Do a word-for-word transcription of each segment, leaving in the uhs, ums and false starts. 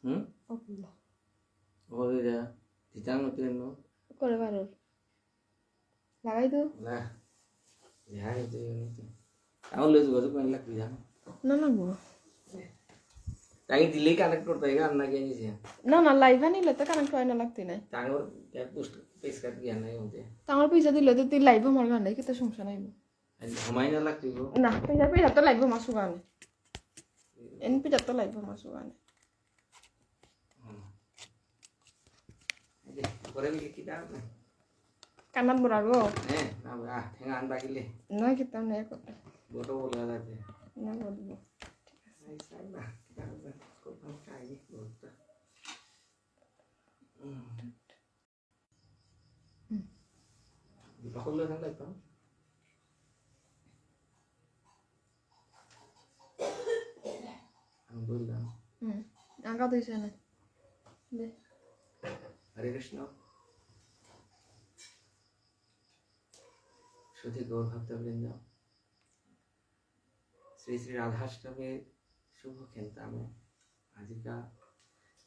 হুম? ওপেলা। ওরে রে, দিতাম তো এমন। করে পারো। লাগাই তো। না। যাই তো এমনি তো। তাহলে যোগাযোগ করে লাগবে জানো। না, না, গো। তাই দিলেই কানেক্ট করতে হয়, আর না গিয়ে নিজে। না, না, লাইভ আনিলে তো কানেক্ট হয় না, লাগতে নাই। তাঙর এক পোস্ট পেস কাট গিয়া নাই বলতে। তাঙর পয়সা দিলে তো তুই লাইভ আমার গান নাই, কিতা সমস্যা নাই। আজ ঘুমাই না লাগতে গো। না, পয়সা, পয়সা তো লাগবে মাসু গানে। এন পয়সা তো লাগবে মাসু গানে। হুম। এই যে, পরে বিকে কিতা না? কানাত বরার গো। হ্যাঁ, না, আহ, ঠেঙা আন বাকিলে। না, কিতা নাই কো। বটো বলা যাচ্ছে। না, বলবো। এই সাইড না, কিতা না, কোথাও কাই বলতা। হুম। হুম। দখল করে থাকলে তো। আমি বললাম। হুম। আঙ্কা তো ইসে না। দে। হরে কৃষ্ণ। সুধী গৌর ভক্তবৃন্দ, শ্রী শ্রী রাধাষ্টমীর শুভ খেন্তামে আজিকা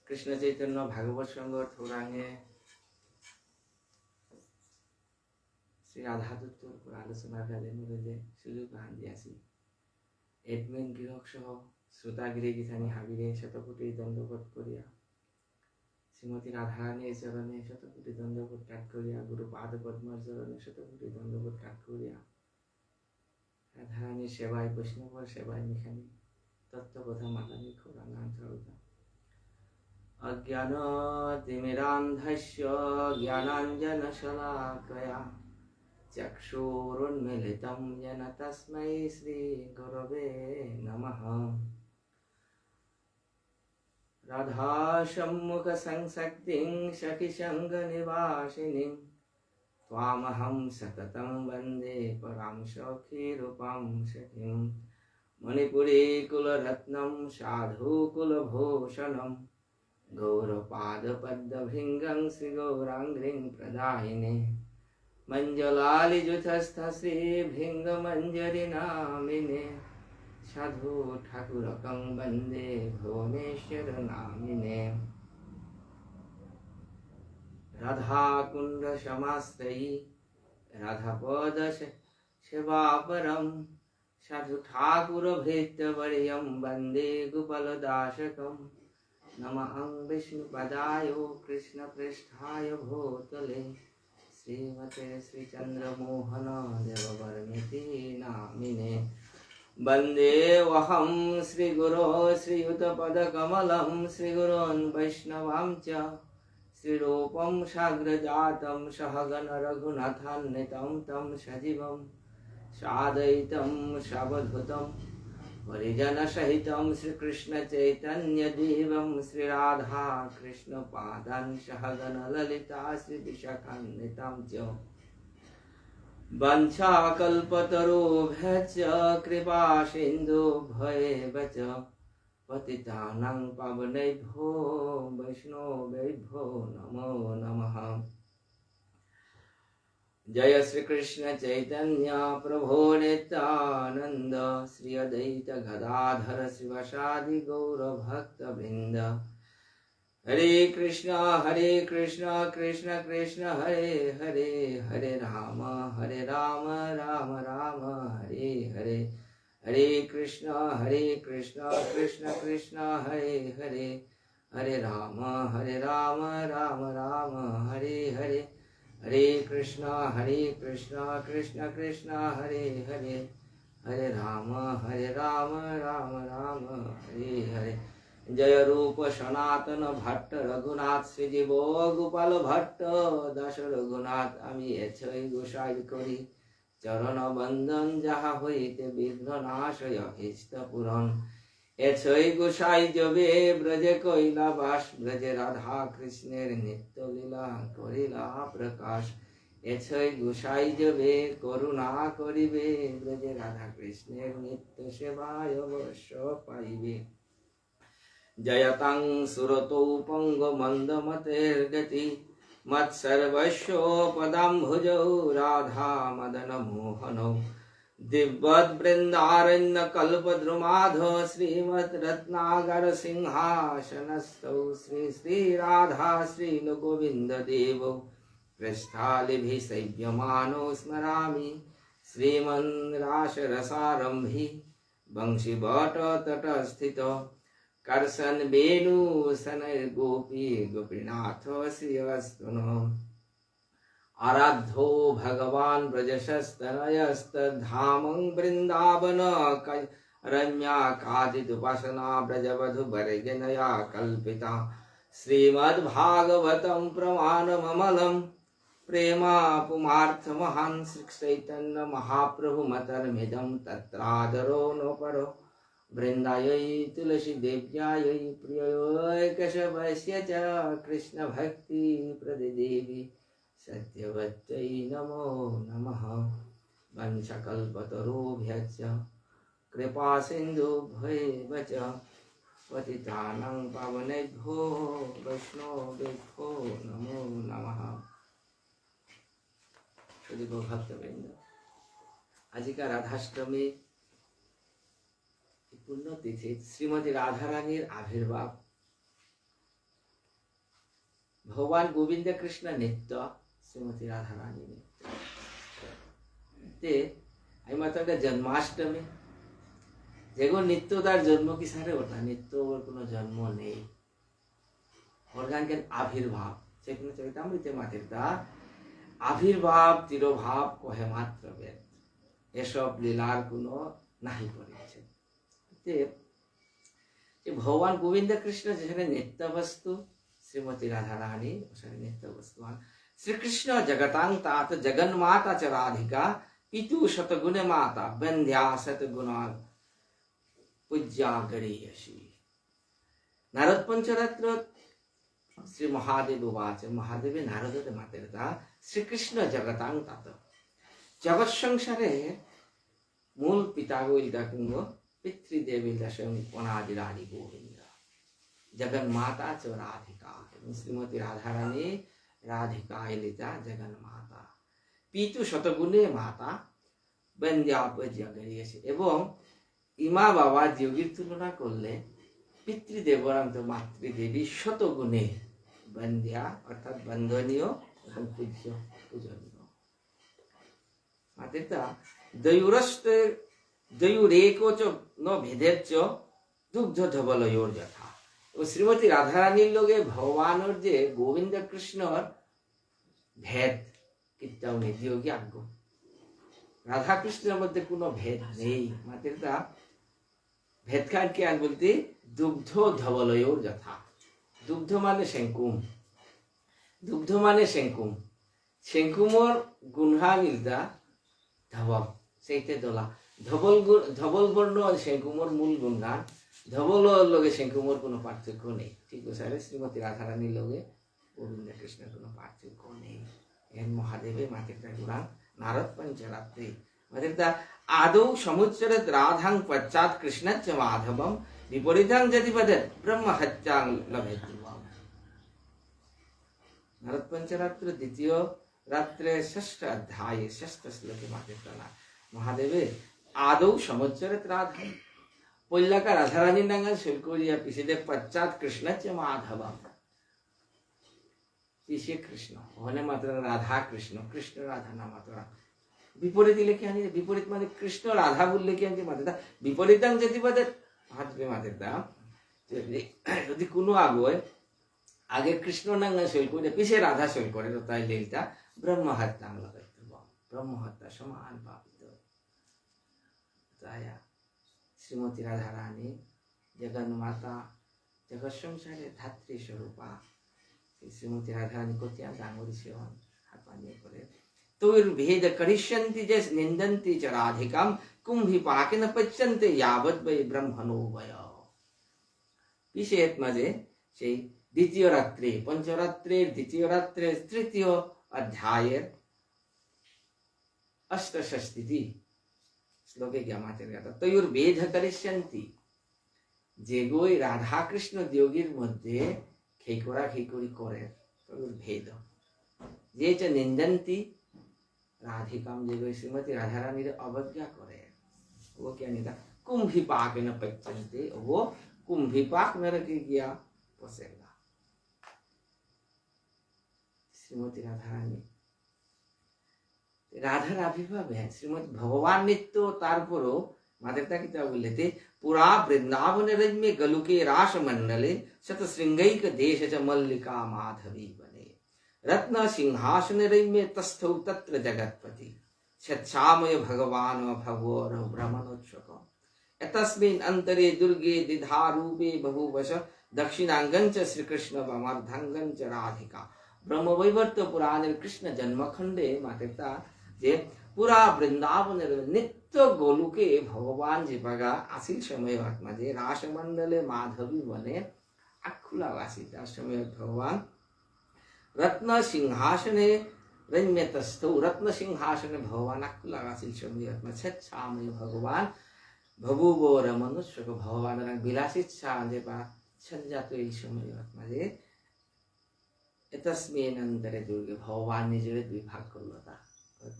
কৃষ্ণ চৈতন্য ভাগবত সংঘ থোরাঙে শ্রী রাধাদূতর উপর আলোচনা ফেলে মরে যে সুযোগ আহান দিয়াছি। এডমিন গিরক সহ শ্রোতা গিরি গিথানি হাবিরে শতকোটি দণ্ডবত করিয়া, শ্রীমতী রাধারানীর চরণে শতকোটি দণ্ডবত কাট করিয়া, গুরু পাদ পদ্মর চরণে শতকোটি দণ্ডবত কাট করিয়া, রাধারানীর সেবায়, বৈষ্ণবর সেবায় নিখানি তত্ত্ববোধ মাতানি খৌরাঙান চাউতা। অজ্ঞানতিমিরান্ধস্য জ্ঞানাঞ্জনশলাকয়া চক্ষুরুন্মীলিতং যেন তস্মৈ শ্রী গুরবে নমঃ। রাধাসম্মুখসংসক্তিং সখীসঙ্গনিবাসিনীং। ত্বামহং সততং বন্দে পরাং সখীরূপাং সখীম্। মণিপুরীকুলরত্নং সাধুকুলভূষণম্। গৌরপাদপদ্মভৃঙ্গং শ্রীগৌরাঙ্ঘ্রিং প্রদায়িনে। মঞ্জলালিযুথস্থ শ্রীভৃঙ্গমঞ্জরী নামিনে। সাধু ঠাকুরকং বন্দে ভুবনেশ্বর নামিনে। রাধাকুণ্ড সমাশ্রয়ী রাধাপদ সে-, সেবাপরম। সাধু ঠাকুর ভৃত্য বরিয়ম বন্দে গোপাল দাসকম। নমঃ বিষ্ণুপদায় কৃষ্ণপ্রেষ্ঠায় ভূতলে। শ্রীমতে শ্রীচন্দ্রমোহন দেববর্মেতি নামিনে। বন্দেহং শ্রীগুরো শ্রীযুতপদকমলম শ্রীগুরুন বৈষ্ণবাম চ। শ্রীরূপম সাগ্রজাতম সহগণ রঘুনাথান্বিতম তম সজীবম। সাদ্বৈতম সাবধূতম পরিজনসহিতম শ্রীকৃষ্ণ চৈতন্য দেবম শ্রীরাধা কৃষ্ণ পাদান সহগণ ললিতা শ্রীবিশাখান্বিতাম চ। বাঞ্ছাকল্পতরুভ্যশ্চ কৃপা সিন্ধুভ্য এব চ। পতিতানাং পাবনেভ্যো বৈষ্ণবেভ্যো নমো নমঃ। জয় শ্রীকৃষ্ণ চৈতন্য প্রভু নিত্যানন্দ শ্রী অদ্বৈত গদাধর শ্রীবাসাদি গৌর ভক্তবৃন্দ। হরে কৃষ্ণ হরে কৃষ্ণ কৃষ্ণ কৃষ্ণ হরে হরে, হরে রাম হরে রাম রাম রাম হরে হরে। হরে কৃষ্ণ হরে কৃষ্ণ কৃষ্ণ কৃষ্ণ হরে হরে, হরে রাম হরে রাম রাম রাম হরে হরে। হরে কৃষ্ণ হরে কৃষ্ণ কৃষ্ণ কৃষ্ণ হরে হরে, হরে রাম হরে রাম রাম রাম হরে হরে। জয় রূপ সনাতন ভট্ট রঘুনাথ শ্রীজীব গোপাল ভট্ট দাস রঘুনাথ। আমি এছই গোসাই করি চরণ বন্দন, যাহা হইতে বিঘ্ন নাশয় অভীষ্ট পূরণ। এছই গোসাই যবে ব্রজে কৈলাবাস, ব্রজে রাধা কৃষ্ণের নিত্য লীলা করিলা প্রকাশ। এছই গোসাই যবে করুণা করিবে, ব্রজে রাধা কৃষ্ণের নিত্য সেবায় অবশ্য পাইবে। জয়তাং সুরতৌ পঙ্গমন্দমতের্গতি, মৎসর্বস্ব পদাম্ভুজৌ রাধা মদন মোহনৌ। दिव्यद्वृन्दारण्यकल्पद्रुमाधः श्रीमद्रत्नागारसिंहासनस्थौ श्री श्री राधा श्रील गोविन्ददेवौ प्रेष्ठालिभिः सेव्यमानौ स्मरामि श्रीमन् रासरसारम्भी वंशीवटतटस्थितः। कर्षन् वेणुशनैर्गोपी गोपीनाथः श्रियस्तु नः। आराध्यो भगवान् व्रजस्तनयस्तद्धामं वृन्दावनकरण्या काचिदुपासना व्रजवधूवर्गेण या कल्पिता। श्रीमद्भागवतं प्रमाणममलं प्रेमापुमार्थमहान् श्रीचैतन्यमहाप्रभुमतर्मिदं तत्रादरो नोपरो। वृन्दायै तुलसीदेव्यायै प्रिययो केशवस्य च कृष्णभक्तिप्रदे देवी सत्यवत्यै नमो नमः। वाञ्छाकल्पतरुभ्यश्च कृपासिन्धुभ्येव च पतितानां पावनेभ्यो वैष्णवेभ्यो नमो नमः। সুধী ভক্তবৃন্দ, আজিকা রাধাষ্টমী পুণ্যতিথিত শ্রীমতী রাধারানীর আবির্ভাব। ভগবান গোবিন্দ কৃষ্ণ নিত্য, শ্রীমতী রাধারানী নিত্য। তে আমি মাত্র একটা জন্মাষ্টমী, যেগো নিত্য তার জন্ম কিসারে ওটা? নিত্য ওর কোনো জন্ম নেই। অর্গানকের আবির্ভাব, চৈতন্য চরিতামৃতে মাতের তা আবির্ভাব তিরোভাব কহে মাত্র বেদ, এসব লীলার কোনো নাহি পরিচ্ছেদ। তে যে ভগবান গোবিন্দ কৃষ্ণ যেখানে নিত্য বস্তু, শ্রীমতী রাধারানী ওখানে নিত্য বস্তু হন। শ্রীকৃষ্ণ জগতাং তাত জগন্মাতা চ রাধিকা, পিতু শতগুণে মাতা বন্ধ্যা শতগুণা পূজা গরীয়সী। নারদ পঞ্চরাত্র শ্রী মহাদেব উবাচ, মহাদেবে নারদরে মাতের তা শ্রীকৃষ্ণ জগতাং তাত। জগৎ সংসারে মূল পিতাগ ইলতা কুঙগ, পিতৃদেব ইলতা স্বয়ং অনাদির আদি গোবিন্দ। জগন্মাতা চ রাধিকা, এবং শ্রীমতী রাধারানী রাধিকা ইলতা জগন্মাতা। পিতু শতগুণে মাতা, বন্ধ্যা পূজা গরীয়সী। এবং ইমা বাবা যোগীর তুলনা করলে পিতৃদেবরাং তো মাতৃদেবী শতগুণে বন্ধ্যা, অর্থাৎ বন্দনীয় এবং পূজ্য, পূজনীয়। মাতের তা, দ্বয়োরস্তে, দ্বয়োরেকো চ ন ভেদেচ্চ দুগ্ধ ধবলয়োর্যথা। ও শ্রীমতী রাধারানীর লগে ভগবানর যে গোবিন্দ কৃষ্ণর ভেদ কিত্তাও নেই, দিয়োগী আজ্ঞ। রাধা কৃষ্ণর মধ্যে কোনো ভেদ নেই। মাতের তা ভেদখান কি আন বলতে, দুগ্ধ ধবলয়োর্যথা। দুগ্ধ মানে সেঙ্কুম, দুগ্ধ মানে সেঙ্কুম। সেঙ্কুমর গুণহান ইলতা ধবল, সেইতে দলা। ধবল গু-, ধবল বর্ণ আর সেঙ্কুমর মূল গুণহান। ধবল লগে সেঙ্কুমর কোনো পার্থক্য নেই। ঠিক আছে, শ্রীমতী রাধারানীর লগে গোবিন্দ কৃষ্ণর কোনো পার্থক্য নেই। এন মহাদেবে মাতের তা গুণান নারদ পঞ্চরাত্রে। মাতের তা আদৌ সমুচ্চরেৎ রাধাং পশ্চাৎ কৃষ্ণশ্চ মাধবম বিপরীতং যদি বদেৎ ব্রহ্মহত্যাং লভেদ্ ধ্রুবম। নারদ পঞ্চরাত্র দ্বিতীয় রাত্রে ষষ্ঠ অধ্যায়ে ষষ্ঠ শ্লোকে মাতের তা না মহাদেবে আদৌ সমুচ্চরেৎ রাধাং। পৈলাকা রাধারানীর নাঙহান সইল করিয়া পিছেদে পশ্চাৎ কৃষ্ণশ্চ মাধবম। পিছে কৃষ্ণ, ওখানে মাত্র রাধা কৃষ্ণ, কৃষ্ণ রাধা না মাত্র। বিপরীত ইলে কি আনি? বিপরীত মানে কৃষ্ণ রাধা বললে কি আনতে মাতের তা? বিপরীতং যদি বদেৎ, হাত পে মাতের তা। যদি, যদি কোনো আগয় আগে কৃষ্ণ নাঙহান সইল করে, পিছে রাধা সইল করে, তো তাই লীলতা ব্রহ্মহত্যাং লভেদ্ ধ্রুবম। ব্রহ্মহত্যা সমান পাপিত। তায়া শ্রীমতী রাধারানী জগন্মাতা, জগৎ সংসারে ধাত্রী স্বরূপা। এই শ্রীমতী রাধারানী কতিয়া ডাঙরি সেবন হারপানি করে। তৈর্ভেদ করিষ্যন্তি যে নিন্দন্তি চ রাধিকাম কুম্ভীপাকেন পচ্যন্তে যাবদ্ বৈ ব্রহ্মণো বয়। পিছেত মাঝে সেই দ্বিতীয় রাত্রে, পঞ্চরাত্রের দ্বিতীয় রাত্রে তৃতীয় অধ্যায়ের অষ্টষষ্ঠীতি শ্লোকে গিয়া মাতের তা তয়োর্ভেদ করিষ্যন্তি। যেগই রাধাকৃষ্ণ দিয়োগীর মধ্যে খেকরা খেকরি করে, তয়োর্ভেদ। যে চ নিন্দন্তি, রাধিকাম যে গই শ্রীমতী রাধারানীরে অবজ্ঞা করে। ও কি আনিতা? কুম্ভীপাকেন পচ্যন্তে, ও কুম্ভীপাক নরকে গিয়া পচেগা। শ্রীমতী রাধারানী। রাধার আবির্ভাবে শ্রীমতী ভগবান নিত্য, তারপরও মাতেরতা কিতা বললেতে, "পুরা বৃন্দাবনে রম্যে গোলুকে রাসমণ্ডলে, শতশৃঙ্গৈক দেশ চ মল্লিকা মাধবী বনে। রত্ন সিংহাসনে রম্যে তস্থৌ তত্র জগৎপতি। স্বেচ্ছাময় ভগবান ভবো রমণোৎসুক। এতস্মিন অন্তরে দুর্গে দ্বিধা রূপে বভূব স, দক্ষিণাঙ্গঞ্চ শ্রীকৃষ্ণ বামার্ধাঙ্গঞ্চ রাধিকা।" ব্রহ্মবৈবর্ত পুরাণের কৃষ্ণ জন্মখণ্ডে মাতেরতা যে পুরা বৃন্দাবনের নিত্য গোলুকে ভগবান যে বাগা আসিল সময় মাঝে রাসমণ্ডলে মাধবী বনে আখুলা আসিল তার সময় ভগবান রত্ন সিংহাসনে রম্যে তস্থৌ, রত্ন সিংহাসনে ভগবান আখুলা আসিল সময় স্বেচ্ছাময় ভগবান ভবুব রমণোৎসুক, ভগবান বিলাসিচ্ছা যে বা সঞ্জাত এই সময় মাঝে এতস্মিন অন্তরে দুর্গে ভগবান নিজরে দুই ভাগ করল তা।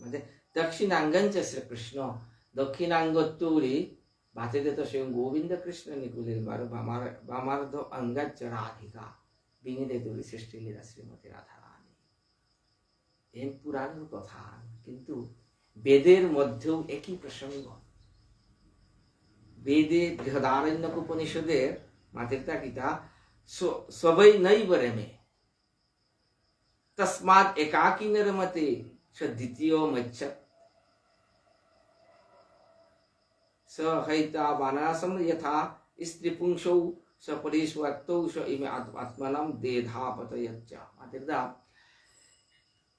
মানে দক্ষিণাঙ্গঞ্চ শ্রীকৃষ্ণ, দক্ষিণাঙ্গ তুরি বাতে তো স্বয়ং গোবিন্দ কৃষ্ণ নিকুলির বারো বামার-, বামার্ধ অঙ্গঞ্চ রাধিকা, বিঙেদে দুরি সৃষ্টি লীলা শ্রীমতী রাধারানী। এ পুরাণের কথা, কিন্তু বেদের মধ্যেও একই প্রসঙ্গ। বেদে বৃহদারণ্যক উপনিষদের মাতেরতা কিতা, "স-, সবৈ নৈব রমে, তস্মাদ একাকী ন রমতে, স দ্বিতীয় মচ্ছত। স হৈতাবানাসম যথা স্ত্রী পুংসৌ, স পরেষু আত্তৌ, স ইমে আত-, আত্মানম দ্বেধাপতয়চ্চ।" মাতেরতা,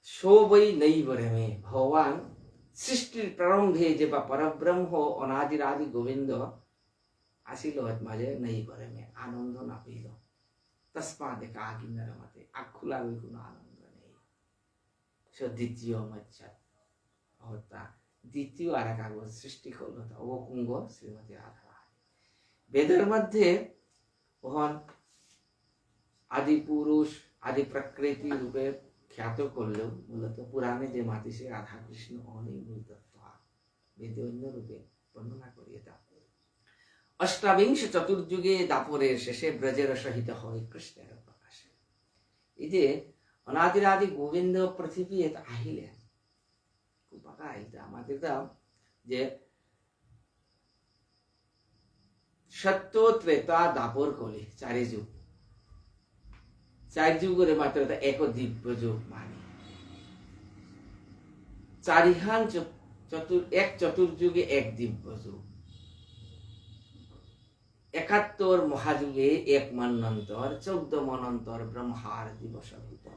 "সবৈ নৈব রমে", ভগবান সৃষ্টির প্রারম্ভে যে বা পরব্রহ্ম অনাদিরাদি গোবিন্দ আসিল, হত মাঝে নৈব রমে, আনন্দ না পেল। তস্মাদ একাকী ন রমতে, আখুলা ওই কোনো আনন্দ নেই। স দ্বিতীয় মচ্ছত, অর্থাৎ দ্বিতীয় আর এক আগর সৃষ্টি করল, তা ও কুঙগ শ্রীমতী রাধারানী। বেদের মধ্যে ওহন আদি পুরুষ, আদি প্রকৃতি রূপে খ্যাত করলেও মূলত পুরাণে যে মাতিসে রাধাকৃষ্ণ অনেক মূল তত্ত্ব, বেদে অন্য রূপে বর্ণনা করিয়া তা। অষ্টাবিংশ চতুর্যুগে দ্বাপরের শেষে ব্রজরস হিত হয় কৃষ্ণের প্রকাশে। এই যে অনাদিরাদি গোবিন্দ পৃথিবীত আহিলে, খুব পাকা এটা মাতেরতা যে সত্য, ত্রেতা, দ্বাপর, কলি, চারি যুগ। চার যুগরে মাতেরতা এক দিব্য যুগ মানে। চারিহান চ-, চতুর-, এক চতুর্যুগে এক দিব্য যুগ। একাত্তর মহাযুগে এক মন্বন্তর, চৌদ্দ মন্বন্তর ব্রহ্মার দিবস ভিতর।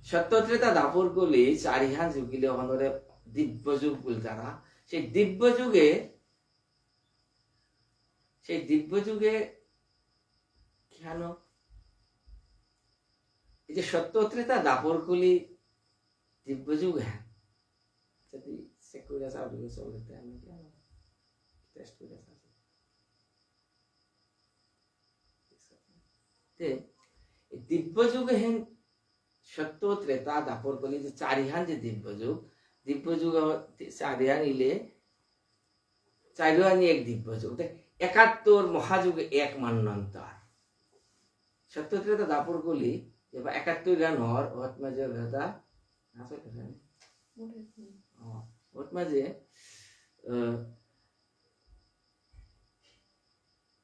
সত্য, ত্রেতা, দ্বাপর, কলি চারিহান যুগিলে অহনরে দিব্য যুগ বুলতারা। সেই দিব্য যুগে, সেই দিব্য যুগে কেন এই যে সত্য, ত্রেতা, দ্বাপর, কলি দিব্য যুগ হ্যাঁ, যদি চেক করে যাও, দিবস চলতে আমি কেন টেস্ট করে যাও। তে এই দিব্য যুগ হেন সত্য, ত্রেতা, দ্বাপর, কলি যে চারিহান যে দিব্য যুগ, দিব্য যুগ চারিহান ইলে চারিহানি এক দিব্য যুগ। তে একাত্তর মহাযুগে এক মন্বন্তর। সত্য, ত্রেতা, দ্বাপর, কলি, এবার একাত্তর গান হর, ওত মাঝে বেদা, আছে এখানে? ও, ওত মাঝে, আহ,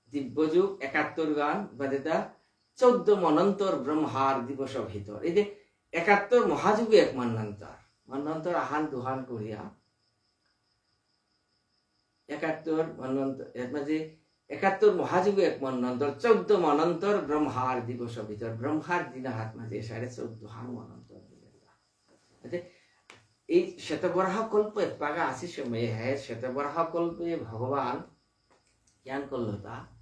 দিব্যযুগ একাত্তর গান, বাদেদা চৌদ্দ মনন্তর ব্রহ্মার দিবস ভিতর। এই যে একাত্তর মহাযুগে এক মন্বন্তর, মন্বন্তর আহান দুহান করিয়া, একাত্তর মনন্ত-, এর মাঝে একাত্তর মহাযুগে এক মনন্তর, চৌদ্দ মনন্তর ব্রহ্মার দিবস ভিতর, ব্রহ্মার দিন হাত মাঝে সাড়ে চৌদ্দ হান মনন্তর দিন। আচ্ছা, এই শ্বেতবরাহ কল্প এপাগা আসি সময়ে হ্যাঁ, শ্বেতবরাহ কল্পে ভগবান জ্ঞান করল তা।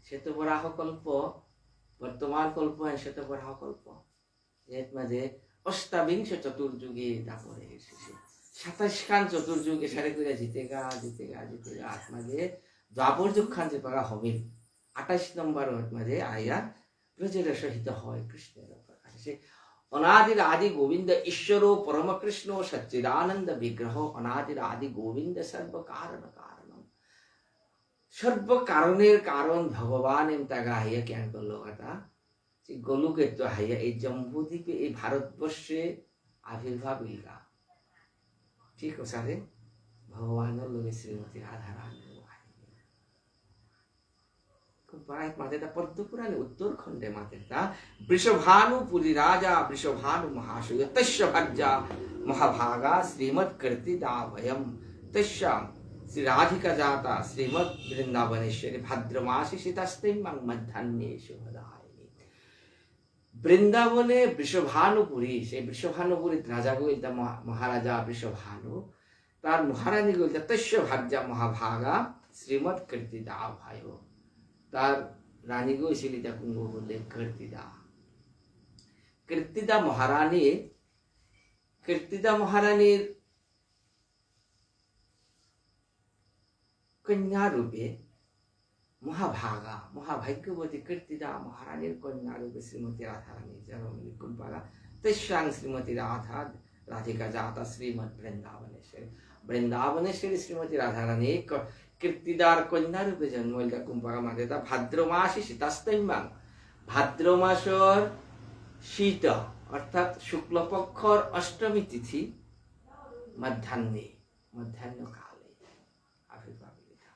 শ্বেতবরাহ কল্প, বর্তমান কল্প হ্যাঁ শ্বেতবরাহ কল্প। এর মাঝে অষ্টাবিংশ চতুর্যুগে তারপরে এসেছে। সাতাইশ খান চতুর্যুগে সারে করে জিতেগা, জিতেগা, জিতেগা। আত মাঝে দ্বাপর যুগ খান যে পারা হবিল। আঠাইশ নম্বর ওর মাঝে আয়া ব্রজরস হিত হয় কৃষ্ণের প্রকাশ। সে অনাদির আদি গোবিন্দ ঈশ্বর পরম কৃষ্ণ সচ্চিদানন্দ বিগ্রহ, অনাদির আদি গোবিন্দ সর্ব কারণ কারণম। সর্ব কারণের কারণ ভগবান এম তাগা আহিয়া জ্ঞান করল কথা। সে গোলকেত্ত আহিয়া এই জম্বুদ্বীপে, এই ভারতবর্ষে আবির্ভাব ইলগা। ঠিক অসারে ভগবানর লগে শ্রীমতী রাধারানী। খুব বারাই মাতেরতা পদ্মপুরাণে উত্তর খণ্ডে মাতেরতা, বৃষভানুপুরী রাজা বৃষভানু মহাশয়, তস্য ভার্যা মহাভাগা শ্রীমৎ কীর্তিদা ভয়ম, তস্যাং শ্রী রাধিকা জাতা শ্রীমৎ বৃন্দাবনেশ্বরী, ভাদ্রমাসে শীতাস্তেম্বাং মধ্যাহ্নে শুভদায়িনী। বৃন্দাবনে বৃষভানুপুরী, সেই বৃষভানুপুরী রাজাগ ইলতা মহা-, মহারাজা বৃষভানু, তার মহারানীগ ইলতা তস্য ভার্যা মহাভাগা শ্রীমৎ কীর্তিদা ভয়। তার রানীগ ইসিল ইতা কুঙগ বুললে কীর্তিদা। কীর্তিদা মহারানী, কীর্তিদা মহারানীর কন্যা রূপে মহাভাগা, মহাভাগ্যবতী কীর্তিদা মহারানীর কন্যা রূপে শ্রীমতী রাধারানী জন্ম নিকুম্পালা। তস্যাং শ্রীমতী রাধা, রাধিকা জাতা শ্রীমৎ বৃন্দাবনেশ্বরী। বৃন্দাবনেশ্বরী শ্রীমতী রাধারানী ক-, কীর্তিদার কন্যা রূপে জন্ম ইলতা কুম্পালা মাতেরতা ভাদ্র মাসে শীতাস্তেম্বাং। ভাদ্র মাসর শীত, অর্থাৎ শুক্লপক্ষর অষ্টমী তিথি, মধ্যাহ্নে, মধ্যাহ্ন কালে আবির্ভাব ইলতা।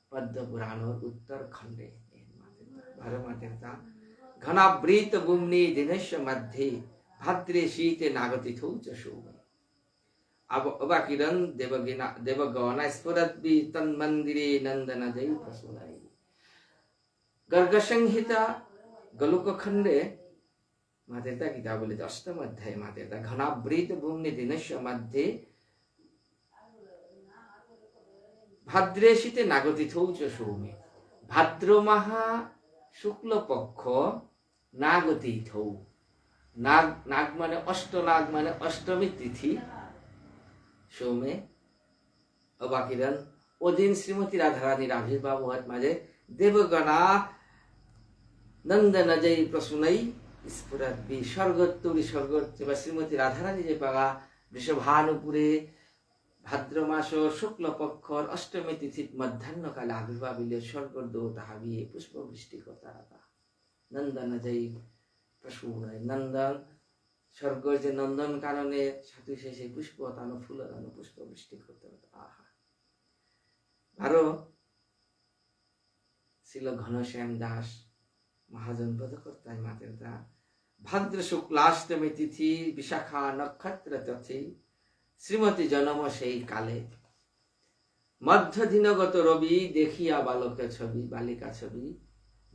পদ্ম পুরাণর উত্তর খণ্ডে বারো মাতেরতা, ঘনাবৃত ভূম্নি দিনস্য মধ্যে ভাদ্রে শীতে নাগতিথৌ চ সৌম্যে। আব-, অবাকিরন দেবগিনা-, দেবগণা স্ফুরদ্ভি তন্মন্দিরে নন্দনজৈ প্রসূনৈ। গর্গ সংহিতা গোলক খণ্ডে মাতেরতা কিতা বুললে, অষ্টম অধ্যায় মাতেরতা, ঘনাবৃত ভূম্নি দিনস্য মধ্যে ভাদ্রে শীতে নাগতিথৌ চ সৌম্যে। ভাদ্র মাহা শুক্লপক্ষ নাগতিথৌ। নাগ, নাগ মানে অষ্ট নাগ মানে অষ্টমী তিথি। সৌম্যে অবাকিরন, ওদিন শ্রীমতী রাধারানীর আবির্ভাব অহাত মাঝে দেবগণা নন্দনজৈ প্রসূনৈ স্ফুরদ্ভি। স্বর্গত্তুরি স্বর্গত্ত বা শ্রীমতী রাধারানী যে পাগা বৃষভানুপুরে ভাদ্র মাস শুক্লপক্ষর অষ্টমী তিথিত মধ্যাহ্নকালে আবির্ভাব ইলে স্বর্গর দেবতা হাবিয়ে পুষ্প বৃষ্টি করতারাতা। নন্দনজৈ প্রসূনৈ। নন্দন, স্বর্গর যে নন্দন কাননে সাতু শেষে পুষ্প তানো ফুল তানো পুষ্প বৃষ্টি করতারাতা। আহা। বারো শ্রীল ঘনশ্যাম দাস মহাজন পদকর্তায় মাতেরতা, ভাদ্র শুক্লাষ্টমী তিথি বিশাখা নক্ষত্র তিথি শ্রীমতী জনম সেই কালে। মধ্য দিনগত রবি দেখিয়া বালক ছবি, বালিকা ছবি,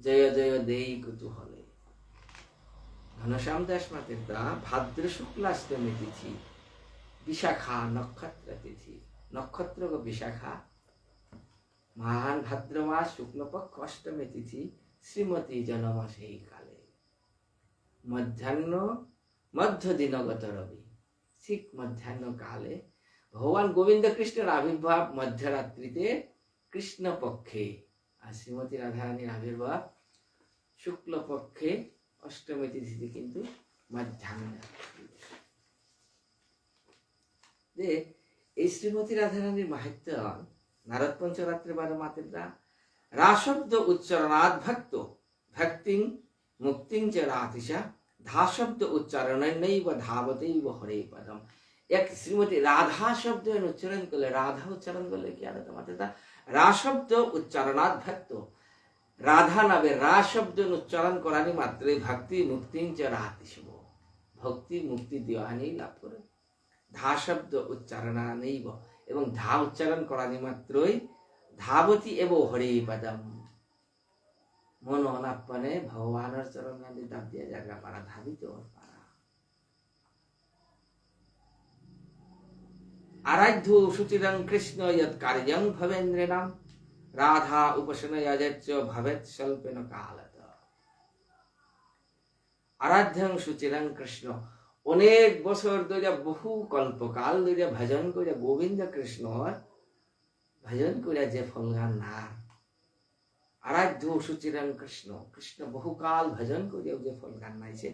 জয় জয় দেই কুতূহলে। ঘনশ্যাম দাস মাতেরতা ভাদ্র শুক্লাষ্টমী তিথি, বিশাখা নক্ষত্র তিথি, নক্ষত্রগ বিশাখা, মহান ভাদ্র মাস শুক্লপক্ষ অষ্টমী তিথি, শ্রীমতী জনম সেই কালে। মধ্যাহ্ন, মধ্য দিনগত রবি, ঠিক মধ্যাহ্ন কালে ভগবান গোবিন্দ কৃষ্ণর আবির্ভাব মধ্যরাত্রিতে কৃষ্ণপক্ষে, আর শ্রীমতী রাধারানীর আবির্ভাব শুক্লপক্ষে অষ্টমী তিথিতে কিন্তু মধ্যাহ্ন। যে এই শ্রীমতী রাধারানীর মাহাত্ম্য নারদ পঞ্চরাত্রে বারো মাতেরতা, রা শব্দ উচ্চারণাৎ ভক্ত ভক্তিং মুক্তিং চ রাতি সা, ধা শব্দ উচ্চারণেনৈব ধাবতৈব হরে পদম। এক শ্রীমতী রাধা শব্দ এহান উচ্চারণ করলে, রাধা উচ্চারণ করলে কি আর তোমার তা রা শব্দ উচ্চারণাৎ ভক্ত, রাধা নামে রা শব্দ উচ্চারণ করানি মাত্রই ভক্তি মুক্তিং চ রাতি শুভ, ভক্তি মুক্তি দিয়ানি লাভ করে। ধা শব্দ উচ্চারণানৈব, এবং ধা উচ্চারণ করানি মাত্রই ধাবতি এব হরে পদম, মন অনাপ্পানে ভগবানর চরণ গান্ধী দাব দিয়া জাগা পারা, ধাবিত অর পারা। আরাধ্য শুচিরং কৃষ্ণ যৎ কার্যং ভবেন্দ্রিণাম, রাধা উপাসনয়া যচ্চ ভবেৎ স্বল্পেন কালতঃ। আরাধ্যং শুচিরং কৃষ্ণ, অনেক বছর ধরে, বহু কল্পকাল ধরে ভজন করে গোবিন্দ কৃষ্ণর ভজন করে যে ফলগান না, আরাধ্য শুচিরং কৃষ্ণ, কৃষ্ণ বহুকাল ভজন করে যে ফলগান নাইছে,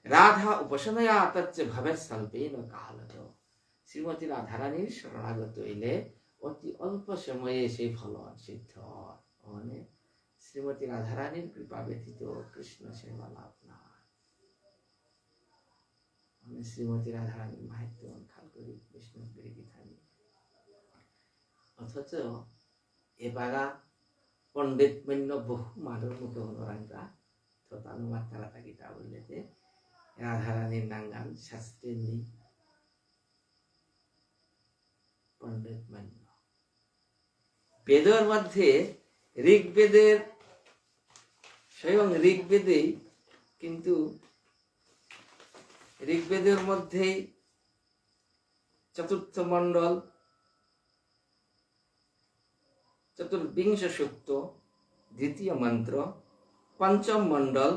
রাধা উপশময়া তচ্চ ভবেৎ স্বল্পেন কালতঃ। শ্রীমতী রাধারানীর শরণাগত হইলে অতি অল্প সময়ে সেই ফলন সিদ্ধ হয়। মানে শ্রীমতী রাধারানীর কৃপা ব্যতীত কৃষ্ণ সেবা লাভ না হয়। মানে শ্রীমতী রাধারানীর মাহাত্ম্য খাল করি বিষ্ণু গিরি গিথানি। অথচ এবাগা পণ্ডিত মান্য বহু মানুর মুখে হনরাংরা, তো তানু মাত্তারা তা কিতা বুললেতে, রাধারানীর নাঙহান শাস্ত্রে নেই। পণ্ডিত মান্য। বেদর মধ্যে, ঋগ্বেদের, স্বয়ং ঋগ্বেদেই, কিন্তু ঋগ্বেদের মধ্যেই চতুর্থ মণ্ডল, চতুর্বিংশ সূক্ত, দ্বিতীয় মন্ত্র, পঞ্চম মণ্ডল,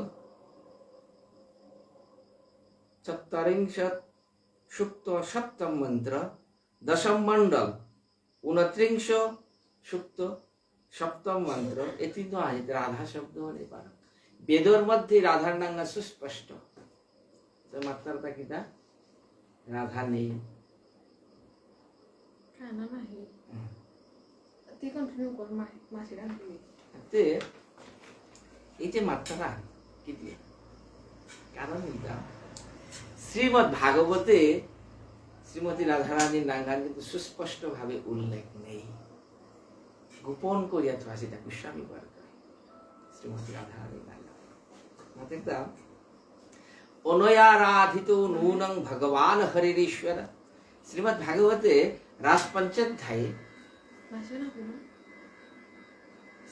চত্বারিংশ সূক্ত, সপ্তম মন্ত্র, দশম মণ্ডল, ঊনত্রিংশ সূক্ত, সপ্তম মন্ত্র, এ তিন আহিতে রাধা শব্দ নেই পারো। বেদর মধ্যে রাধার নাঙ সুস্পষ্ট। তো মাত্তারা তা কিতা? রাধা নেই। কানা নাহি। হুম। তি continue কর, মা-, মাসিরা কি? তে, এই যে মাত্তারা, কি দিয়ে? কারণ এটা, শ্রীমদ্ ভাগবতে শ্রীমতী রাধারানীর নাঙহান কিন্তু সুস্পষ্টভাবে উল্লেখ নেই। গোপন করিয়া থোয়া সেটা গোস্বামী বর্গ। শ্রীমতী রাধারানীর নাঙহান। মাতেরতা, অনয়ারাধিতো নূনং ভগবান হরিরীশ্বর। শ্রীমদ্ ভাগবতে রাসপঞ্চধ্যায়ে,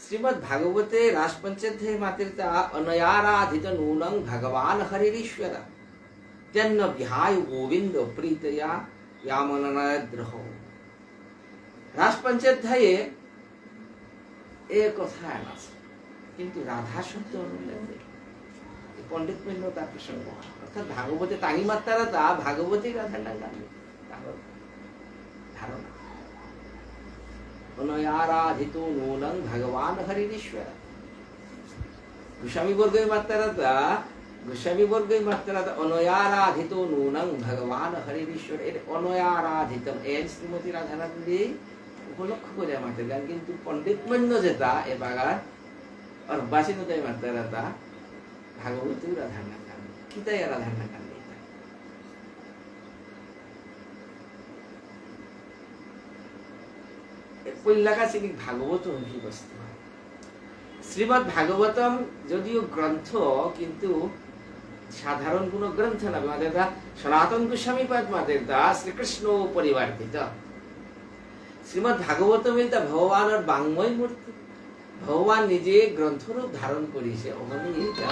শ্রীমদ্ ভাগবতে রাসপঞ্চধ্যায়ে মাতেরতা, অনয়ারাধিতো নূনং ভগবান হরিরীশ্বর। তেন বিহায় গোবিন্দ প্রীতয়া য়ামননয়দ্রহ। রাসপঞ্চধ্যায়ে এ কথা আছে, কিন্তু রাধা শব্দ অনুল্লেখ নেই। এই পণ্ডিত মান্য তার প্রসঙ্গ। অর্থাৎ ভাগবতে তাহি মাত্তারা তা, ভাগবতেই রাধার নাঙ নেই। তার ধারণা। অনয়ারাধিতো নূনং ভগবান হরিরীশ্বর। গোস্বামী বর্গই মাত্তারা তা, গোস্বামী বর্গই মাত্তারা তা, অনয়ারাধিতো নূনং ভগবান হরিরীশ্বর। এর অনয়ারাধিতম, এর শ্রীমতী রাধারানী উপলক্ষ করে মাতেরতা, কিন্তু পণ্ডিত মান্য যেতা এবাগার অর্বাচীন তাই মাত্তারা তা, ভাগবতী রাধার নাঙ নেই। কিতাই রাধার নাঙ নেই? এ পৈলাকা শ্রীমদ্ ভাগবতম কি বস্তু? শ্রীমদ্ ভাগবতম যদিও গ্রন্থ, কিন্তু সাধারণ কোনো গ্রন্থ না। মাতেরতা সনাতন গোস্বামী পাদ মাতেরতা শ্রীকৃষ্ণ পরিবর্তিত। শ্রীমদ্ ভাগবতম এটা ভগবানর বাঙ্ময় মূর্তি। ভগবান নিজে গ্রন্থ রূপ ধারণ করেছে, ওখানে এটা,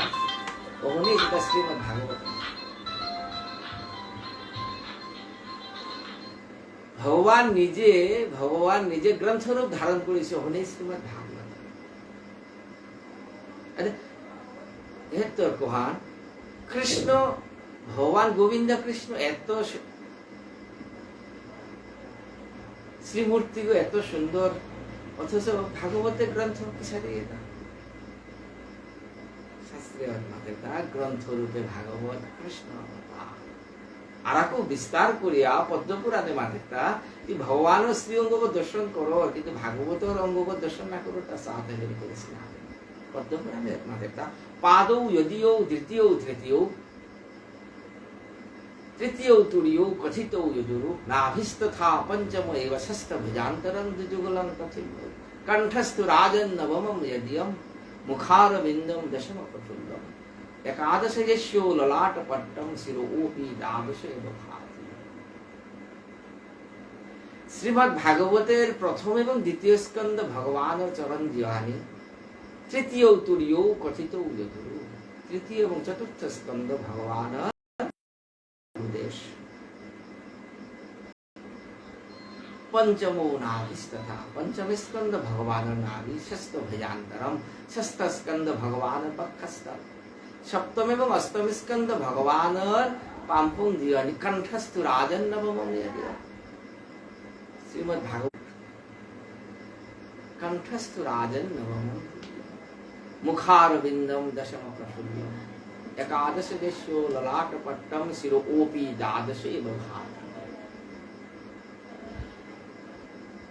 ওখানে এটা শ্রীমদ্ ভাগবতম। ভগবান নিজে, ভগবান নিজে গ্রন্থ রূপ ধারণ করেছে, ওখানে শ্রীমদ্ ভাগবত। আরে, এ তো কহান, কৃষ্ণ, ভগবান গোবিন্দ কৃষ্ণ এত সু-, শ্রীমূর্তিগো এত সুন্দর, অথচ ভাগবতের গ্রন্থ কিসারে এটা? শাস্ত্রে মাতেরতা গ্রন্থ রূপে ভাগবত কৃষ্ণ অবতার। আরাকু বিস্তার করিয়া পদ্মপুরাণে মাতেরতা, এই ভগবানর শ্রী অঙ্গগ দর্শন করো, কিন্তু ভাগবতর অঙ্গগ দর্শন না করো, তা সাথে মিল করেছি না। পদ্মপুরাণে মাতেরতা, পাদৌ যদিয়ৌ দ্বিতীয়ৌ তৃতীয়ৌ, তৃতীয়ৌ তুরীয়ৌ কথিতৌ যদুরু, নাভিস্তথা পঞ্চম এব ষষ্ঠ ভুজান্তরং দ্বিযুগলং পথিম্যৌ। কণ্ঠস্থো রাজন্নবমম যদিয়ম মুখারবিন্দম দশম প্রফুল্লম। একাদশ যস্যৌ ললাটপট্টম শিরোপি দ্বাদশ এব ভাতি। শ্রীমদ্ ভাগবতের প্রথম এবং দ্বিতীয় স্কন্ধ ভগবানর চরণ দিয়ানি, তৃতীয়ৌ তুরীয়ৌ কথিতৌ যদুরু, তৃতীয় এবং চতুর্থ স্কন্ধ ভগবানর উপদেশ। পঞ্চমৌ নাভিস্তথা, পঞ্চম স্কন্ধ ভগবানর নাভি, ষষ্ঠ ভুজান্তরম, ষষ্ঠ স্কন্ধ ভগবানর বক্ষস্থল। সপ্তম এবং অষ্টম স্কন্ধ ভগবানর পাম্পং দিয়ানি, কণ্ঠস্থো রাজন্নবমম যদিয়ম। শ্রীমদ্ ভাগবত। কণ্ঠস্থো রাজন্নবমম যদিয়ম। মুখারবিন্দম দশম প্রফুল্লম। একাদশ দেহ্যো ললাটপট্টম শিরোপি দ্বাদশ এব ভার।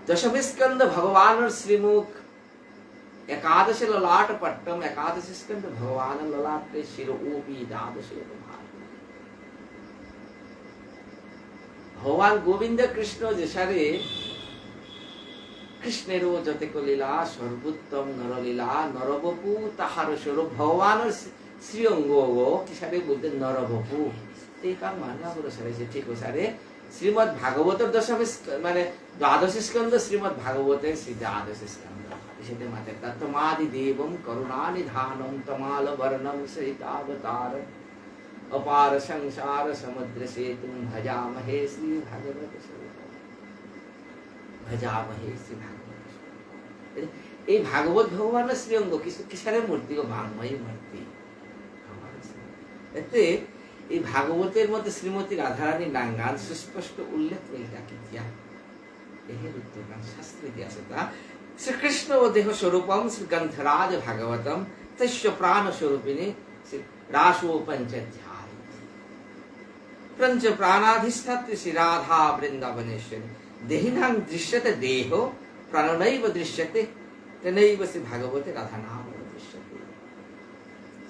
দশম স্কন্ধ ভগবানর শ্রীমুখ, একাদশ ললাটপট্টম, একাদশ স্কন্ধ ভগবানর ললাটে শিরোপি দ্বাদশ এব ভার। ভগবান গোবিন্দ কৃষ্ণ যেসারে কৃষ্ণেরও যতেক লীলা, সর্বোত্তম নরলীলা, নরবপু তাহার স্বরূপ। ভগবানর শ্রী-, শ্রীঅঙ্গ কিসারে বুলতে নরবপু। এই কাম মাননা বড় সারে সে ঠিক সারে শ্রীমদ্ ভাগবতর দশম স্ক-, মানে দ্বাদশ স্কন্ধ শ্রীমদ্ ভাগবতর শ্রী দ্বাদশ স্কন্ধ। এসারে মাতের তা তমাদি দেবম করুণানিধানম তমাল বর্ণম সহিতাবতারম। অপার সংসার সমুদ্র সেতুম ভজামহে শ্রী ভাগবত স্বরূপম। ভজামহে শ্রী ভাগবত স্বরূপম। এই ভাগবত ভগবানর শ্রীঅঙ্গ কিছু কিসারে মূর্তি ও বাংময়ী মূর্তি। এতে এই ভাগবতর মধ্যে শ্রীমতী রাধারানীর নাঙহান সুস্পষ্ট উল্লেখ নেই ডাকিতিয়া। এহে উত্তরহান শাস্ত্রে দিয়া আছে তা, শ্রীকৃষ্ণ ও দেহ স্বরূপম শ্রী গ্রন্থরাজ ভাগবতম, তস্য প্রাণ স্বরূপিণী শ্রী রাসো পঞ্চাধ্যায়ী। পঞ্চ প্রাণাধিষ্ঠাত্রী শ্রী রাধা বৃন্দাবনেশ্বরী। দেহিনাং দৃশ্যতে দেহ, প্রাণনৈব দৃশ্যতে, তেনৈব শ্রী ভাগবতে রাধা নাম দৃশ্যতে।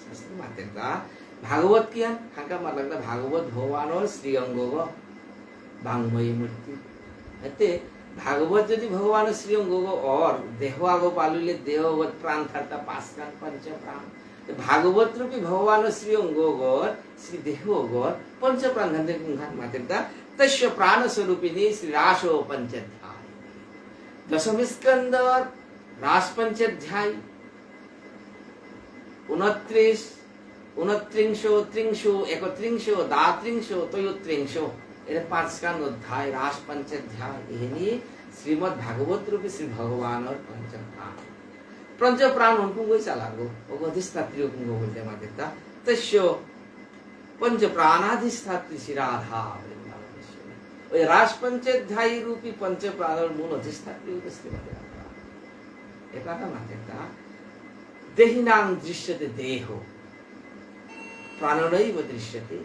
শাস্ত্র মাতের তা, ভাগবত কিহান? হাঙ্কা মাতলাং তা ভাগবত ভগবানর শ্রীঅঙ্গগ, বাংময়ী মূর্তি। এতে ভাগবত যদি ভগবানর শ্রীঅঙ্গগ অর, দেহ আগ পালুলে দেহগত প্রাণ থারতা পাঁচহান পঞ্চ প্রাণ। তে ভাগবত রূপী ভগবানর শ্রীঅঙ্গগর, শ্রী দেহগর, পঞ্চ প্রাণহান তে কুংহান মাতের তা, তস্য প্রাণ স্বরূপিণী শ্রী রাস পঞ্চাধ্যায়ী। দশম স্কন্ধর রাস পঞ্চাধ্যায়ী। ঊনত্রিশ, ঊনত্রিংশ, ত্রিংশ, একত্রিংশ, দ্বাত্রিংশ, ত্রয়োত্রিংশ। এরে পাঁচহান অধ্যায়, রাস পঞ্চাধ্যায়। এহানি শ্রীমদ্ ভাগবত রূপী শ্রী ভগবানর পঞ্চপ্রাণ। পঞ্চপ্রাণ অন কুঙগ চালাগো, অগ অধিষ্ঠাত্রী কুঙগ বুলতে মাতের তা। তস্য পঞ্চ প্রাণাধিষ্ঠাত্রী শ্রী রাধা বৃন্দাবনেশ্বরী। ওই রাস পঞ্চাধ্যায়ী রূপী পঞ্চ প্রাণর মূল অধিষ্ঠাত্রী হইতে শ্রীমতী রাধা। এবাকা মাতের তা, দেহিনাং দৃশ্যতে দেহ, প্রাণনৈব দৃশ্যতে।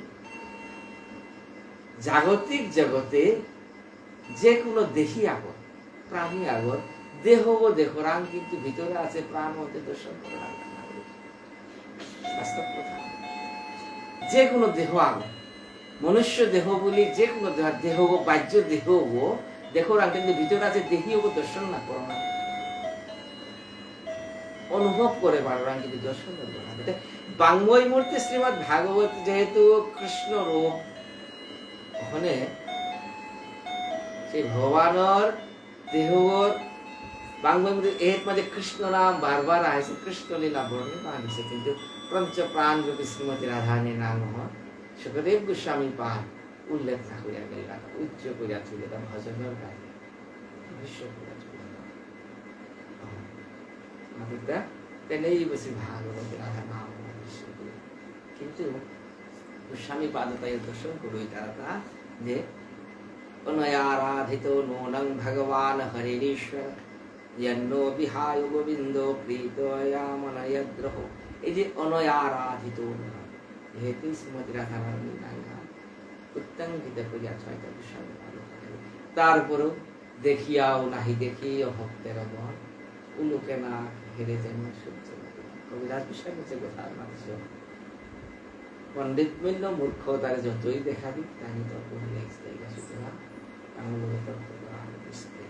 জাগতিক জগতে যে কোনো দেহী আগত, প্রাণী আগত, দেহগ দেখরাং কিন্তু ভিতরে আছে প্রাণ হতে দর্শন করাং। বাস্তব কথা। যে কোনো দেহ আগত, মনুষ্য দেহ বুলি যে কোনো দেহ, দেহগ, বাহ্য দেহগ দেখরাং কিন্তু ভিতরে আছে দেহী অগ দর্শন না করাং। অনুভব করে পারাং কিন্তু দর্শন করবো না। এতে বাংময় মূর্তি শ্রীমদ্ ভাগবত যেহেতু কৃষ্ণ রূপ, ওখানে সেই ভগবানর দেহর বাংময় মূর্তি এর মাঝে কৃষ্ণ নাম বারবার আইছে, কৃষ্ণ লীলা বর্ণিত আইছে, কিন্তু পঞ্চ প্রাণ রূপী শ্রীমতী রাধারানীর নাম হন সুখদেব গোস্বামী পাদ উল্লেখ না করিয়া গেল, উচ্চ করিয়া তুলে, তা ভজনের গায়ে ভীষ্ম করিয়া তুলে। মাতিতা, তেনেই বসে ভাগবত রাধা নাম ভীষ্ম করিয়া। কিন্তু গোস্বামী পাদ তাই দর্শন করুই তারা তা যে অনয়ারাধিত নূনং ভগবান হরিরীশ্বর যন্নো বিহায় গোবিন্দ প্রীতয়ামনয়দ্রহ। এই যে অনয়ারাধিত নূনং, যেহেতু শ্রীমতী রাধারানী নাঙ্গা উত্তঙ্গিত করিয়া ছয়টা গোস্বামী পাদ তারপরেও দেখিয়াও নাহি দেখি অভক্তের মন, উলুকে না হেরে যেন সূর্য। কবিরাজ গোস্বামী যে কথা মাতিছে, পণ্ডিত মূল্য মূর্খ তারে যতই দেখাবি, তাই তো কোনো next day আসে না, তাহলে তো আর বুঝতে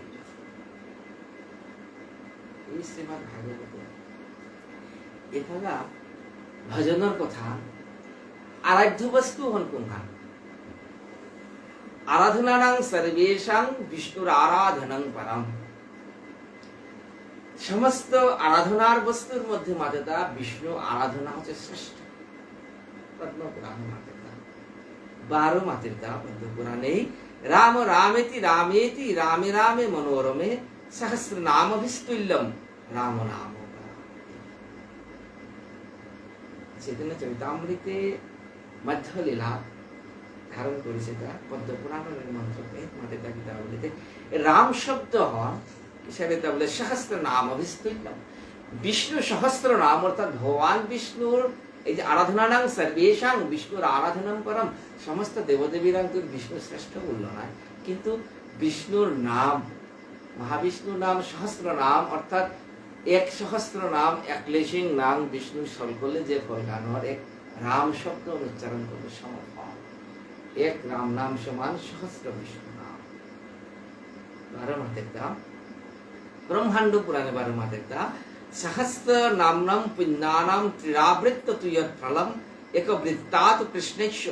এই শ্রীমদ্ ভাগবত। এখানে ভজনর কথা, আরাধ্য বস্তু হন কোনহান? আরাধনানাং সর্বেষাং বিষ্ণুর আরাধনং পরম। সমস্ত আরাধনার বস্তুর মধ্যে মাতেতা বিষ্ণু আরাধনা হচ্ছে শ্রেষ্ঠ। পদ্মপুরাণ মাতেতা, বারো মাতেতা পদ্মপুরাণেই, রাম রামেতি রামেতি রামে রামে মনোরমে সহস্রনামভিস্তুল্যম রাম নাম। চৈতন্য চরিতামৃতে মধ্য লীলা ধারণ করেছে তা পদ্মপুরাণর মন্ত্র এ মাতেতা গীতা বলিতে রাম শব্দ হয় কিসারে তা বলে সহস্র নাম অভিস্তুল্যম। বিষ্ণু সহস্র নাম অর্থাৎ ভগবান বিষ্ণুর এই যে আরাধনানাং সর্বেষাং বিষ্ণুরারাধনং পরম, সমস্ত দেবদেবীরাং তো বিষ্ণু শ্রেষ্ঠ বলল না, কিন্তু বিষ্ণুর নাম, মহাবিষ্ণু নাম সহস্র নাম, অর্থাৎ এক সহস্র নাম, এক লিসিং নাম বিষ্ণু সলকলে যে ফলগানর এক রাম শব্দ উচ্চারণ করলে সমফল। এক রাম নাম সমান সহস্র বিষ্ণু নাম। বারো মাতের দাম। ব্রহ্মাণ্ড পুরাণে বারো মাতের দা, সহস্র নামনাম পুণ্যানাম ত্রিরাবৃত্ত তু যৎ ফলম, এক বৃত্তাত কৃষ্ণস্য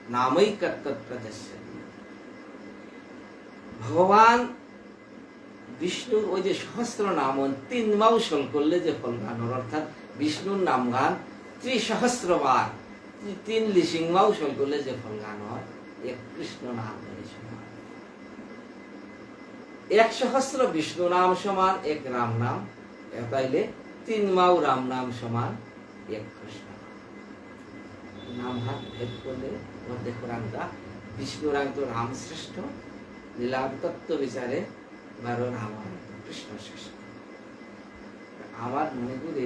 নামৈকত্তত্র যস্য। ভগবান বিষ্ণুর ওই যে সহস্র নাম তিন মাউ সল করলে যে ফলগান হয়, অর্থাৎ বিষ্ণুর নামগান ত্রিসহস্র বার, তি-, তিন লিসিং মাউ সল করলে যে ফলগান হয়, এক কৃষ্ণ নাম হয়েছে। এক সহস্র বিষ্ণু নাম সমান এক রাম নাম, এতাইলে তিন মাউ রাম নাম সমান এক কৃষ্ণ নাম। নাম হাত ভেদ করলে মধ্যে কোরআনটা বিষ্ণুরাং তো রাম শ্রেষ্ঠ, লীলা তত্ত্ব বিচারে বারো রাম কৃষ্ণ শ্রেষ্ঠ। আমার মনে করে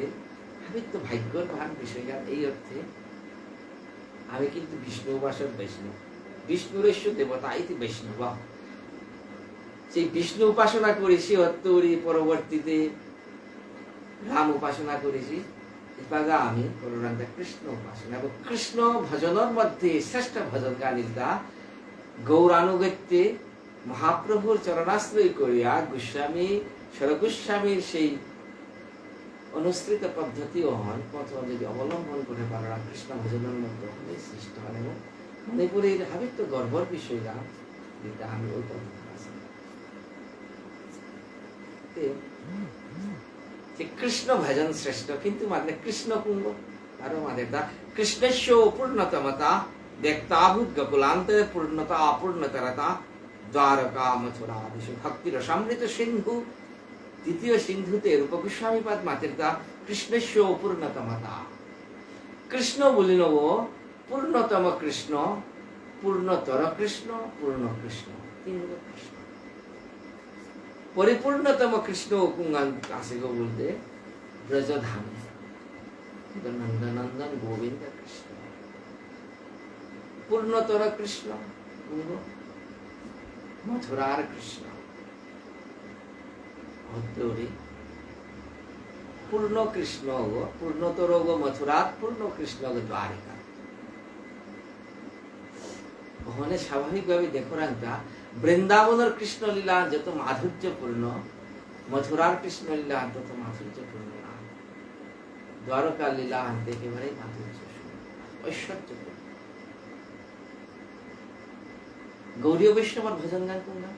আমি তো ভাগ্যর মহান বিষয়টা এই অর্থে আমি কিন্তু বিষ্ণু উপাসক বৈষ্ণব, বিষ্ণুরেষ্য দেবতা ইতি বৈষ্ণব। সেই বিষ্ণু উপাসনা করেছি, অত্তরি পরবর্তীতে রাম উপাসনা করেছি, এপাগা আমি করোনাতে কৃষ্ণ উপাসনা এবং কৃষ্ণ ভজনের মধ্যে শ্রেষ্ঠ ভজন গানিতা গৌরানুগত্যে মহাপ্রভুর চরণাশ্রয় করিয়া গোস্বামী, স্বরগোস্বামীর সেই অনুসৃত পদ্ধতি অহান পথ যদি অবলম্বন করে পারা কৃষ্ণ ভজনের মধ্যে হলে শ্রেষ্ঠ হয়। এবং মণিপুরীর হাবিত্ত গর্বর বিষয়টা, এটা আমি ওই পদ্ধতি আছে। তে, যে কৃষ্ণ ভজন শ্রেষ্ঠ, কিন্তু মাত্র কৃষ্ণ কুঙ্গ, আরো মাত্র তা, কৃষ্ণস্য পূর্ণতমতা, ব্যক্তাভূত গোকুলান্তরে পূর্ণতা অপূর্ণতরতা, দ্বারকা মথুরাদিষু ভক্তিরসামৃত সিন্ধু। দ্বিতীয় সিন্ধুতে রূপ গোস্বামী পাদ মাতের তা কৃষ্ণস্য পূর্ণতমতা। কৃষ্ণ বলি নব পূর্ণতম কৃষ্ণ, পূর্ণতর কৃষ্ণ, পূর্ণ কৃষ্ণ, তিন রূপ কৃষ্ণ। পরিপূর্ণতম কৃষ্ণ কুঙ্গান আসে গো বলতে ব্রজধামে। নন্দনন্দন গোবিন্দ কৃষ্ণ। পূর্ণতর কৃষ্ণ, কুঙ্গ, মথুরার কৃষ্ণ। অদ্দৌরি। পূর্ণ কৃষ্ণ গো, পূর্ণতর গো মথুরাত, পূর্ণ কৃষ্ণ গো দ্বারিকা। ওখানে স্বাভাবিকভাবে দেখো রাংতা, বৃন্দাবনের কৃষ্ণলীলা যত মাধুর্যপূর্ণ, মথুরার কৃষ্ণলীলা তত মাধুর্যপূর্ণ না। দ্বারকা লীলা আনতে একেবারেই মাধুর্য, ঐশ্বর্যপূর্ণ। গৌড়ীয় বৈষ্ণবর ভজন গান কোন গান?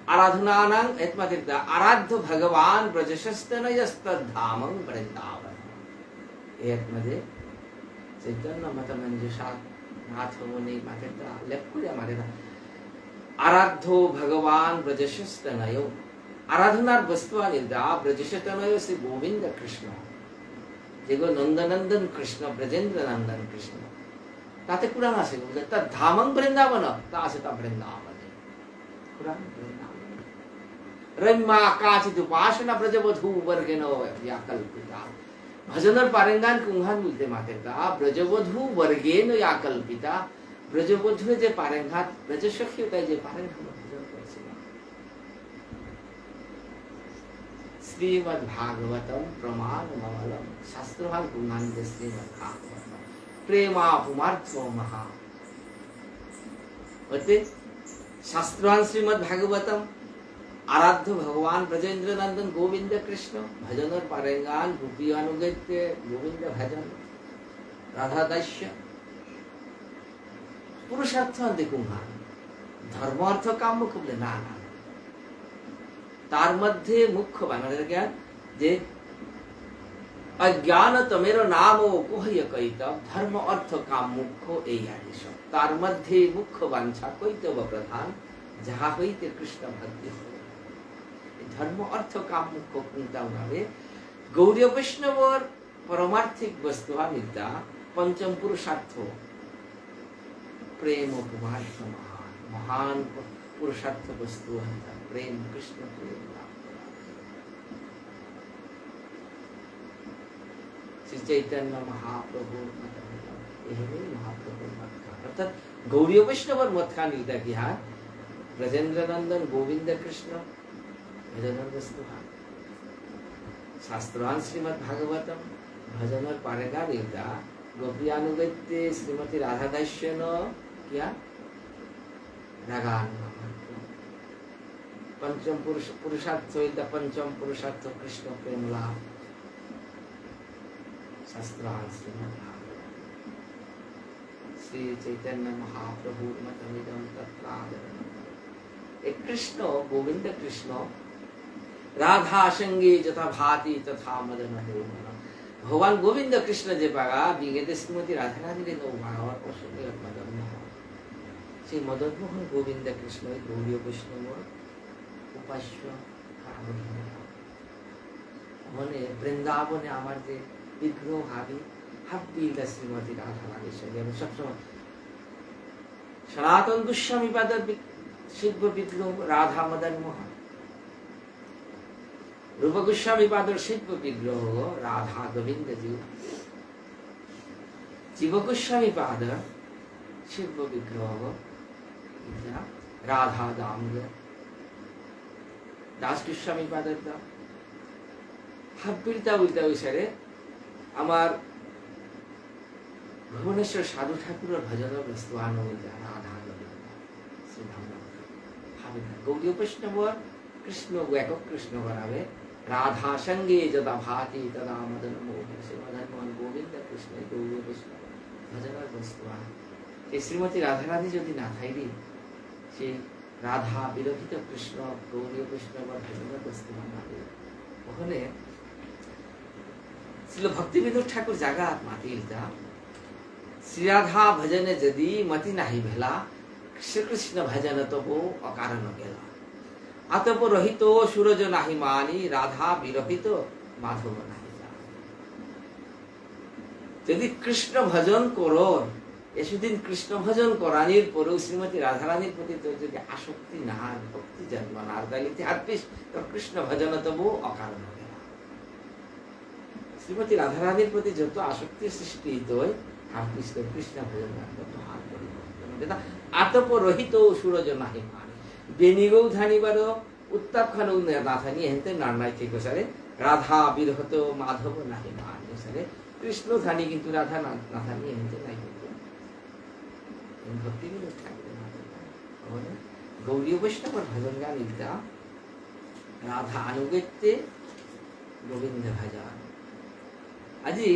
আরাধনানাং এতমাদির্দা আরাধ্য ভগবান ব্রজশস্তনয়স্তদ্ধামং বৃন্দাবন। এর মধ্যে চৈতন্য মত মঞ্জুষা নাথ মুনি মাতের তা লেপ করে আমাদের আরাধ্য ভগবান ব্রজশস্তনয়। আরাধনার বস্তু আনির্দা ব্রজশস্তনয় শ্রী গোবিন্দ কৃষ্ণ। যেগো নন্দনন্দন কৃষ্ণ, ব্রজেন্দ্র নন্দন কৃষ্ণ। তাতে কুরাং আছে বলতে, তা ধামং বৃন্দাবন, তা আছে তা বৃন্দাবনে। কুরাং বৃন্দাবন। রম্যা কাচিৎ উপাসনা ব্রজবধূ বর্গেণ ইয়া কল্পিতা। ভজনর পারেঙ্গান কুংহান বলতে মাতের তা, ব্রজবধূ বর্গেণ ইয়া কল্পিতা। ব্রজবধূ যে পারেঙ্গাত, ব্রজসখী তাই যে পারেঙ্গাত ভজন করেছিল। শ্রীমদ্ ভাগবতম প্রমাণ মমলম। শাস্ত্রহান কুংহান যে শ্রীমদ্ ভাগবতম। প্রেমাপুমার্থ মহা। অর্থাৎ শাস্ত্রহান শ্রীমদ্ ভাগবতম, আরাধ্য ভগবান ব্রজেন্দ্র নন্দন গোবিন্দ কৃষ্ণ, ভজনর পারেঙ্গান গোপী অনুগত্য গোবিন্দ ভজন, রাধা দাস্য। পুরুষার্থ আনতে কুংহান, ধর্ম অর্থ কাম মোক্ষ বলে না, না। তার মধ্যে মুখ্য বানানের জ্ঞান যে অজ্ঞানতমের নাম কুহয় কৈতব, ধর্ম অর্থ কাম মোক্ষ এই আদেশ। তার মধ্যে মুখ্য বাঞ্ছা কৈতব প্রধান, যাহা হইতে কৃষ্ণ ভক্তি হয়। এই ধর্ম অর্থ কাম মোক্ষ কুন্তাও নামে গৌড়ীয় বৈষ্ণবর পরমার্থিক বস্তু আনিতা পঞ্চম পুরুষার্থ প্রেম পুমার্থ মহান, মহান পুরুষার্থ বস্তু আনিতা প্রেম, কৃষ্ণ প্রেম লাভ করা। শ্রী চৈতন্য মহাপ্রভুর মতমিদম, এহানি মহাপ্রভুর মতহান। অর্থাৎ গৌড়ীয় বৈষ্ণবর মতহান ইলতা কিহান? ব্রজেন্দ্র নন্দন, গোবিন্দ কৃষ্ণ, ভজনর বস্তুহান। শাস্ত্রহান শ্রীমদ্ ভাগবতম, ভজনর পারেহান ইলতা গোপী আনুগত্যে শ্রীমতী রাধাদাস্যেন কিয়া রাগান। পঞ্চম পুরুষ, পুরুষার্থ ইলতা পঞ্চম পুরুষার্থ কৃষ্ণ প্রেম লাভ। শাস্ত্রহান শ্রীমদ্ ভাগবতম। শ্রী চৈতন্য মহাপ্রভুর মতমিদম তত্রাদরম। এ কৃষ্ণ, গোবিন্দ কৃষ্ণ, রাধা সঙ্গে যথা ভাতি তথা মদন মোহন। ভগবান গোবিন্দ কৃষ্ণ যে পাগা, বিগেতে শ্রীমতী রাধারানীরে তো বারবার অসুন্দর মদন মোহন। সেই মদন মোহন গোবিন্দ কৃষ্ণ, এই গৌড়ীয় বৈষ্ণবর উপাস্য আরাধনা। মানে বৃন্দাবনে আমার যে বিগ্রহ হাবি, হাব্বিলতা শ্রীমতী রাধারানীর সঙ্গে। আমি সবসময় সনাতন গোস্বামী পাদর বি-, শিল্প বিগ্রহ রাধা মদন মোহন, রূপ গোস্বামী পাদর শিল্প বিগ্রহ রাধা গোবিন্দ জিউ, জীব গোস্বামী পাদর শিল্প বিগ্রহ রাধা দামোদর, দাস গোস্বামী পাদর দাম। হাব্বিলতা উল্টা উসারে আমার ভুবনেশ্বর সাধু ঠাকুরর ভজনর বস্তু আনো উল্টা রাধা গোবিন্দ। শ্রী ধাম। হাবিতা গৌড়ীয় বৈষ্ণবর কৃষ্ণ, একক কৃষ্ণ বানাবে। রাধা সঙ্গে যদা ভাতি তদা মদন মোহন। শ্রী মদন মোহন গোবিন্দ কৃষ্ণ গৌড়ীয় বৈষ্ণব ভজনর বস্তু আন। এই শ্রীমতী রাধারানী যদি না থাইলি, সেই রাধা বিরহিত কৃষ্ণ গৌড়ীয় বৈষ্ণবর ভজনর বস্তু আন না হবে। ওখানে শ্রীল ভক্তিবিনোদ ঠাকুর জাগাত মাতিলতা, শ্রীরাধা ভজনে যদি মতি নাহি ভেলা, শ্রীকৃষ্ণ ভজন তবু অকারণ গেলা। আতপ রহিত সুরজ নাহি মানি, রাধা বিরহিত মাধব নাহি জানি। যদি কৃষ্ণ ভজন করর, এসুদিন কৃষ্ণ ভজন করানির পরেও শ্রীমতী রাধারানীর প্রতি তোর যদি আসক্তি না হয়, ভক্তি জন্ম না হয়, তাহলে তুই হারপিস, তোর কৃষ্ণ ভজন তবু অকারণ গেলা। শ্রীমতী রাধারানীর প্রতি যত আসক্তি সৃষ্টি হইত হয়, হারপিস তোর কৃষ্ণ ভজন না, তত হার পরিবর্তন। যেটা আতপ রহিত সুরজ নাহি মানি। বেনিগৌ ধানিবার উত্তাপ খানো না থানি হেনতে নার নাই ঠিক সারে, রাধা বিরহিত মাধব নাহি মানি সারে, কৃষ্ণ থানি কিন্তু রাধা না, না থানি হেনতে নাই কিন্তু। ভক্তি বিনোদ ঠাকুর না। মানে গৌড়ীয় বৈষ্ণবর ভজন গান ইলতা, রাধা আনুগত্যে গোবিন্দ ভজন। আজি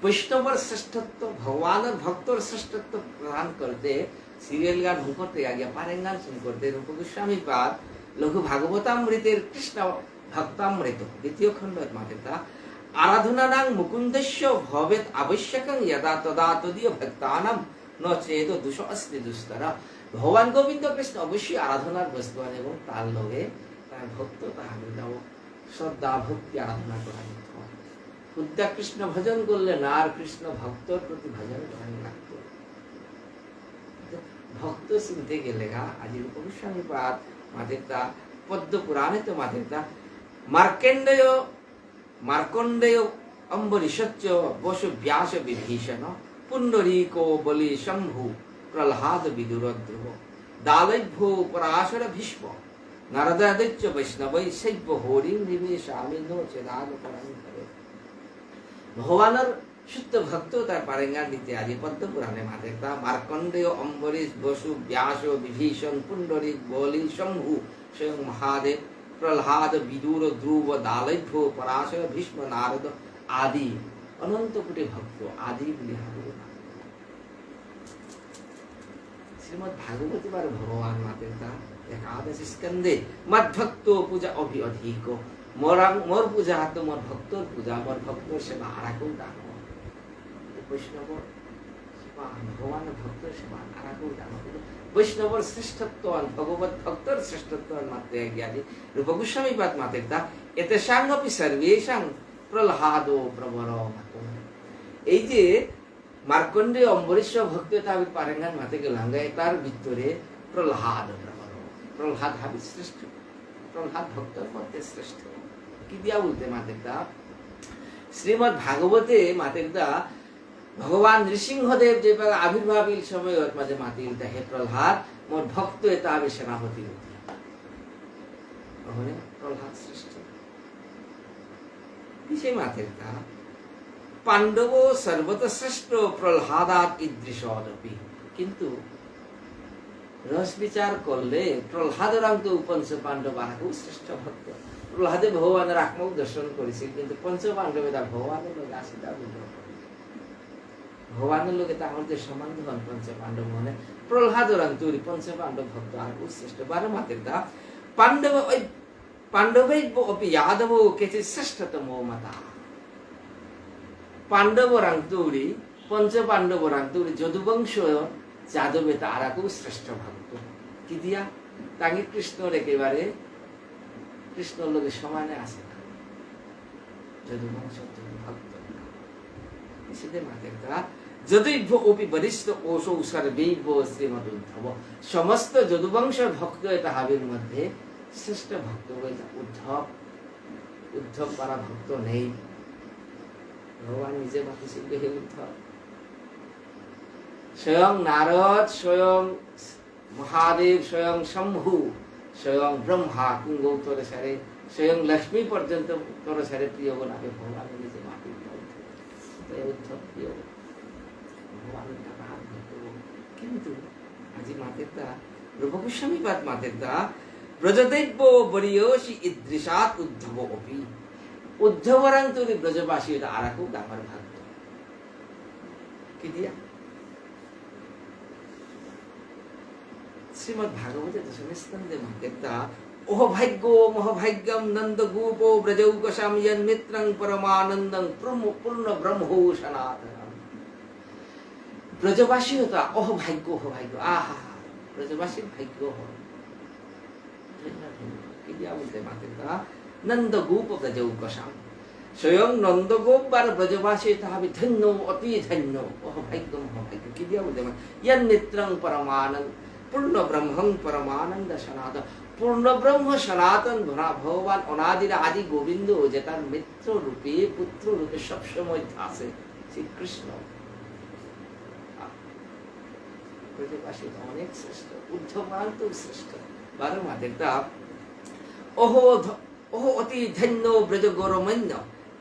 বৈষ্ণবর শ্রেষ্ঠত্ব, ভগবানর ভক্তর শ্রেষ্ঠত্ব প্রদান করতে সিরিয়াল গান হুম করতে গিয়া পারেঙ্গান শুরু করতে রূপ গোস্বামী পাদ লঘু ভাগবতামৃতের কৃষ্ণ ভক্তামৃত দ্বিতীয় খণ্ডত মাতেতা, আরাধনানাং মুকুন্দস্য ভবেত আবশ্যকং যদা তদা তদীয় ভক্তানাম ন চেদ দোষ অস্তি দুস্তর। ভগবান গোবিন্দ কৃষ্ণ অবশ্যই আরাধনার বস্তু আন এবং তার লগে তার ভক্ত তাহার লগে শ্রদ্ধা ভক্তি আরাধনা করা যেত। হুদ্দা কৃষ্ণ ভজন করলে না, আর কৃষ্ণ ভক্তর প্রতি ভজন করা লাগতো। ভক্ত চিনতে গেলে গা, আজি রূপ গোস্বামী পাদ মাতেতা, পদ্ম পুরাণে তো মাতেতা, মার্কেন্ডেয়, মার্কণ্ডেয় অম্বরীষশ্চ বসু ব্যাস বিভীষণ, পুণ্ডরীক বলি শম্ভু প্রহ্লাদ বিদুর ধ্রুব, দালভ্য পরাশর ভীষ্ম নারদাদিশ্চ বৈষ্ণবৈ সেব্য হরিং নিবেশামি নো চেদাগ পরাং ভবে। ভগবানর শুদ্ধ ভক্ত তার পারেঙ্গান দিতে আজি পদ্ম পুরাণে মাতেতা, মার্কণ্ডেয়, অম্বরীষ, বসু, ব্যাস, বিভীষণ, পুণ্ডরীক, বলি, শম্ভু, স্বয়ং মহাদেব, প্রহ্লাদ, বিদুর, ধ্রুব, দালভ্য, পরাশর, ভীষ্ম, নারদ আদি অনন্ত কোটি ভক্ত আদি বুলি হাবুল। শ্রীমদ্ ভাগবত এবার ভগবান মাতেতা একাদশ স্কন্ধে, মদ্ভক্ত পূজা অভি অধিক। মোরাং, মোর পূজা তো মোর ভক্তর পূজা, মোর ভক্তর সেবা আরাকৌ ডাঙর। বৈষ্ণব সেবা, ভগবান ভক্তর সেবা আরাকৌ ডাঙর। বৈষ্ণবর শ্রেষ্ঠত্ব আন, ভগবত ভক্তর শ্রেষ্ঠত্ব আন মাতে গিয়া আজি রূপ গোস্বামী পাদ মাতেতা, এতেষাং অপি সর্বেষাং প্রহ্লাদ প্রবর মত। এই যে মার্কণ্ডেয় অম্বরীষ ভক্ত এতা আমি পারেঙ্গান মাতে গেলাঙ্গা, এতার ভিতরে প্রহ্লাদ প্রবর। প্রহ্লাদ হাবি শ্রেষ্ঠ। প্রহ্লাদ ভক্তর মধ্যে শ্রেষ্ঠ। কি দিয়া বলতে মাতেতা? শ্রীমদ্ ভাগবতে মাতেরতা ভগবান নৃসিংহদেব যেবাকা আবির্ভাব ইল সময়ত মাঝে মাতিলতা, হে প্রহ্লাদ, মোর ভক্ত এতা আমি সেনাপতি হতি। ওখানে প্রহ্লাদ শ্রেষ্ঠ। কিসে মাতেরতা, পাণ্ডব সর্বত শ্রেষ্ঠ প্রহ্লাদাত ঈদৃশদপি। কিন্তু রস বিচার করলে প্রহ্লাদরাংতৌ পঞ্চপাণ্ডব আরাকউ শ্রেষ্ঠ ভক্ত। প্রহ্লাদে ভগবানর আকমাউ দর্শন করেসিল, কিন্তু পঞ্চপাণ্ডবে তা ভগবানর লগে আসিতা বুঝল। ভগবানর লগে তাহার যে সম্বন্ধ হন পঞ্চপাণ্ডব মনে, প্রহ্লাদরাংতৌরি পঞ্চপাণ্ডব ভক্ত আরাকউ শ্রেষ্ঠ। বারো মাতেরতা, পাণ্ডব ঐ পাণ্ডবৈব অপি যাদব কেচিৎ শ্রেষ্ঠতমো মতা। পাণ্ডবরাংতৌরি, পঞ্চপাণ্ডবরাংতৌরি যদুবংশ যাদবে তা আরাকউ শ্রেষ্ঠ ভক্ত। কিদিয়া? তাঙি কৃষ্ণর একেবারে, কৃষ্ণর লগে সমানে আসে না। যদুবংশ যদু ভক্ত। ইসিতে মাতেরতা, যদুভ্য অপি বরিষ্ঠ অসৌ সর্বৈব শ্রীমদুদ্ধব। সমস্ত যদুবংশর ভক্ত এতা হাবির মধ্যে শ্রেষ্ঠ ভক্ত বুলতে উদ্ধব, উদ্ধব পারা ভক্ত নেই। ভগবান নিজে মাতিসিল হে উদ্ধব। স্বয়ং নারদ, স্বয়ং মহাদেব, স্বয়ং শম্ভু, স্বয়ং ব্রহ্মা কুঙ্গৌ তরে সারে, স্বয়ং লক্ষ্মী পর্যন্ত তরে সারে প্রিয় বনাবে ভগবান নিজে মাতিল। তাই উদ্ধব প্রিয় ভগবান তার ভক্ত। কিন্তু আজি মাতেরতা, রূপ গোস্বামী পাদ মাতেরতা, ব্রজদেব বরীয়সী ঈদৃশাৎ উদ্ধব অপি। উদ্ধবরাংতৌরি ব্রজবাসী এতা আরাকউ ডাঙর ভক্ত। কিদিয়া? শ্রীমদ্ ভাগবতে দশম স্কন্ধে মাতেরতা, অহো ভাগ্যো মহো ভাগ্যম নন্দগোপ ব্রজৌকসাম যন্মিত্রং পরমানন্দং পূর্ণ, পূর্ণ ব্রহ্মৌ সনাতনম। ব্রজবাসী হতা, অহো ভাগ্য, অহো ভাগ্য, আহা, ব্রজবাসীর ভাগ্য হয়। ধন্য, ধন্য। কিদিয়া বুলতে মাতেরতা, নন্দগোপ ব্রজৌকসাম। স্বয়ং নন্দগোপ বারো ব্রজবাসী এতা হাবি ধন্য, অতি ধন্য। অহো ভাগ্য, মহো ভাগ্য। কিদিয়া বুলতে মা-, যন্মিত্রং পরমানন্দ, পূর্ণ ব্রহ্মং পরমানন্দ সনাতন। পূর্ণ ব্রহ্ম সনাতন ভরা-, ভগবান অনাদির আদি গোবিন্দ যেতার মিত্র রূপে, পুত্র রূপে সবসময় আসে শ্রীকৃষ্ণ। ব্রজবাসী অনেক শ্রেষ্ঠ, উদ্ধবরাংতৌ শ্রেষ্ঠ। বারো মাতেরতা, অহো ধ-, অহো অতি ধন্য ব্রজগোরমন্য,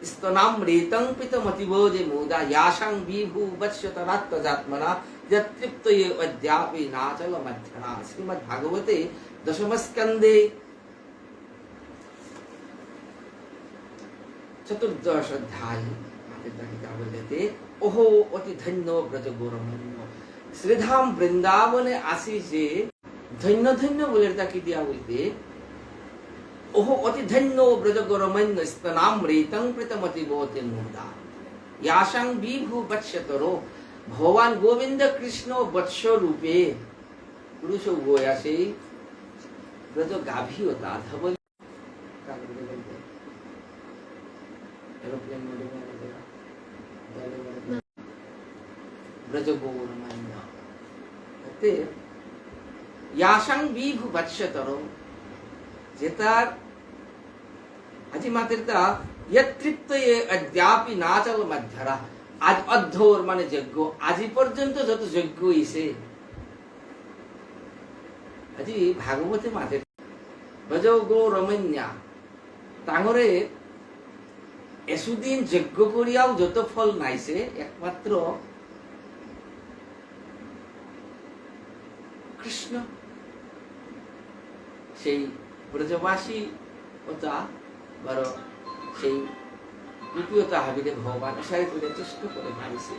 স্তনামৃতং পিতমতীব যে মুদা, যাসাং বিভু বৎসতরাত্মজাত্মনা, যত্তৃপ্তয়ে অদ্যাপি নাচলমধ্যরা। শ্রীমদ্ ভাগবতে দশম স্কন্ধে চতুর্দশ অধ্যায়, মাতেরতা কিতা বুলতে, অহো অতি ধন্য ব্রজগোরমন্য। শ্রীধাম বৃন্দাবনে আসি যে ধন্য ধন্য বুলেরতা কিদিয়া বুলতে, অহো অতি ধন্য ব্রজগোরমন্য স্তনামৃতং পিতমতীব যে মুদা। যাসাং বিভু বৎসতরো, ভগবান গোবিন্দ কৃষ্ণ বৎস রূপে পুরুষ গয়া সেই ব্রজ গাভী হতা ধবল Aeroplane mode এ মনে করা। ব্রজগোরমন্য। অতএব, যাসাং বিভু বৎসতরো, যেতার আজি মাতেরতা, যত্তৃপ্তয়ে অদ্যাপি নাচলমধ্যরা, আজ অধ্যর মানে যজ্ঞ, আজি পর্যন্ত যত যজ্ঞ হইছে, আজি ভাগবতে মাতের ব্রজগোরমন্য, তাঙরে এসুদিন যজ্ঞ করিয়াও যত ফল নাইছে, একমাত্র কৃষ্ণ সেই ব্রজবাসী অতা বারো সেই গোপী অতা হাবিরে ভগবান অসারে করে তুষ্ট করে পারিছে।